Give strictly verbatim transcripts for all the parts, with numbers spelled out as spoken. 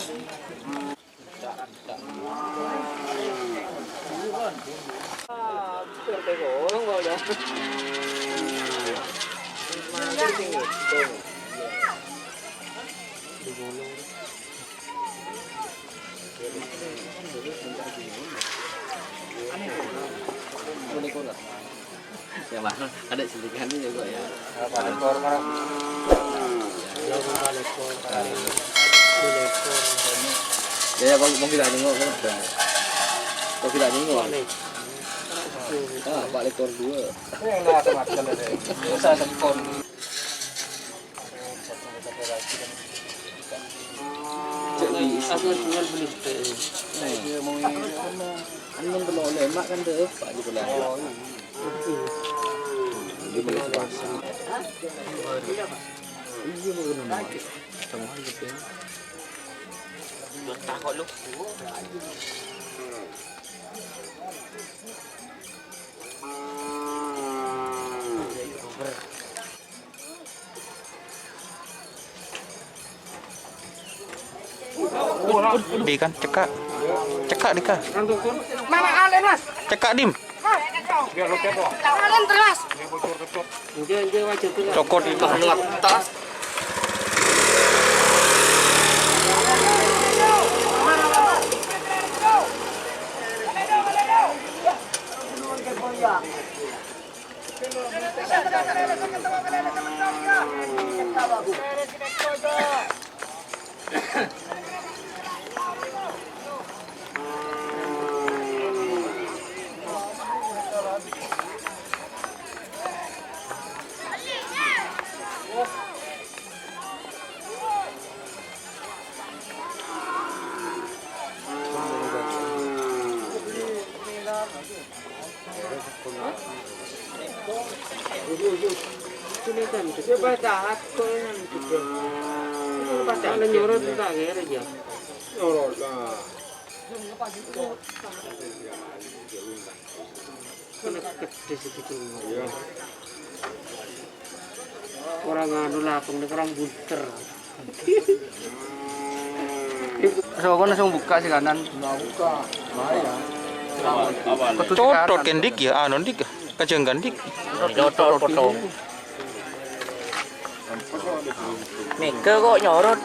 Ya, Bang. Ada cilikannya juga, ya. Apa, lekor, Bang? Ya, Bang, lekor. Ya, ya, Bang, Bang, tidak nengok, kan? Kok tidak nengok? Ah, Pak lekor dua. Eh, lah, sama sekali deh. Usah sekon. Cek di aku jual beli teh. Iya, mau ini, anu, anu, belum oleh mak kan deh, Pak, gitu lah. Oh, iya. Dia boleh puasa. Iya, mau nambah. Sama aja, kan. Takut lu. Di kan, cekak. Cekak, di kan. Mana alen, Mas? Cekak, Dim. Alen, Mas. Cokot. Coba taat kok yang gitu. Padahal nyuruh tuh tak kira ya. Nyuruh lah. Kena gede segitu. Iya. Orang anu lapang nih, orang bunter. Soko langsung buka sih kanan. Nggak buka. Bahaya. Cotot kan dik ya, anu dik. Kajenggan dik. Cotot potong. Mega kok nyorot.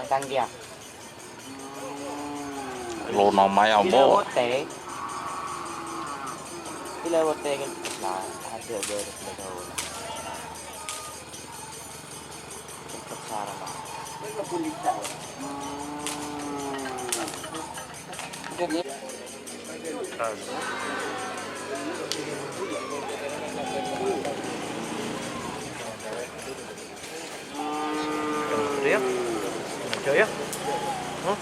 Tentang dia. Lo namanya apa? Dilewote. Dilewote kan. Nah, ada beres betul. Cepet sarana. Ayo, ayo. Hah?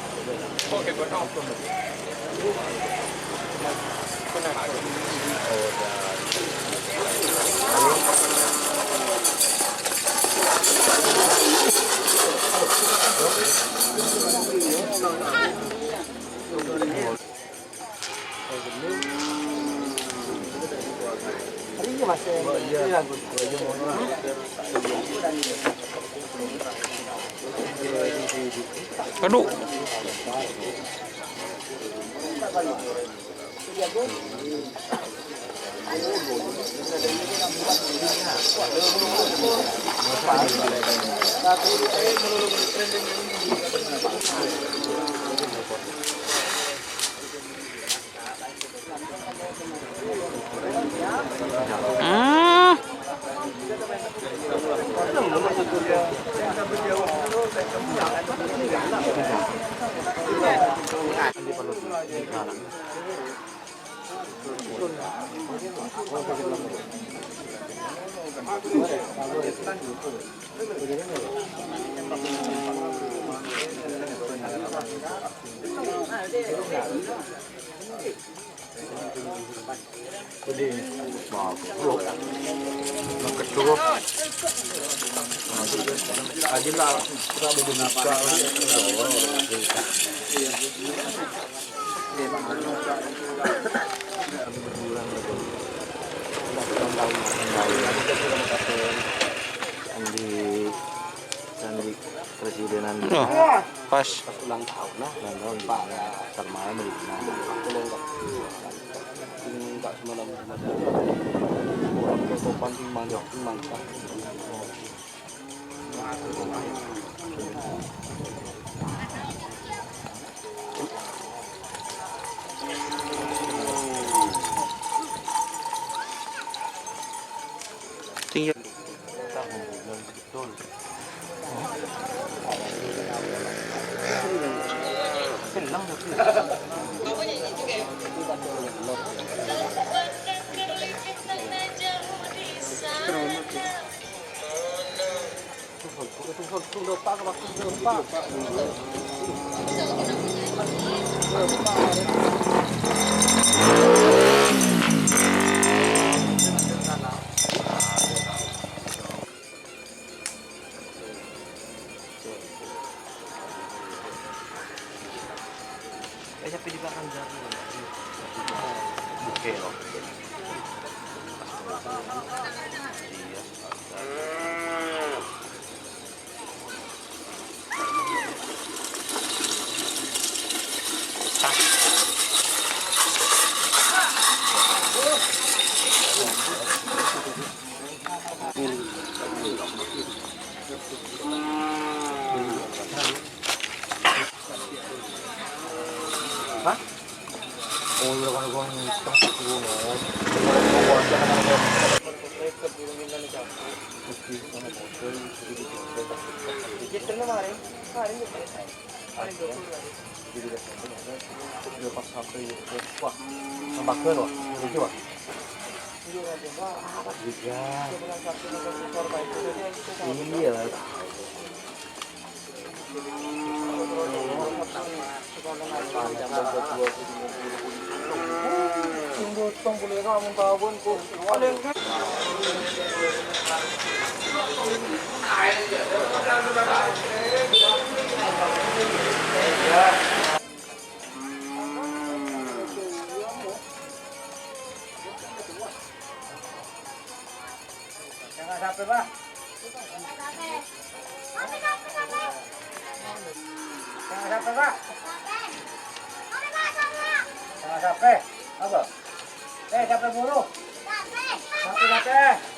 Aduh. Hmm. Aja lah, kita mau buka. Candi, candi presidenan. Oh, pas. Pas ulang tahun lah, ulang tahun Pak Sarmai Medina. Aku lo enggak, enggak semalam sama dia. Orang ke Topan sih manja, sih manja. Tinggal. Eh, sampai di belakang jalan. Oke, loh. Iya. Hah? Oh, iya, kan gua ngitung, gua mau. Jadi, pas sampai, wah, nambah ke, wah, lucu, wah. Iya. Jangan sampai, Pak. Jangan sampai, Pak. Jangan sampai. Apa? Eh, sampai buru. Sampai, sampai.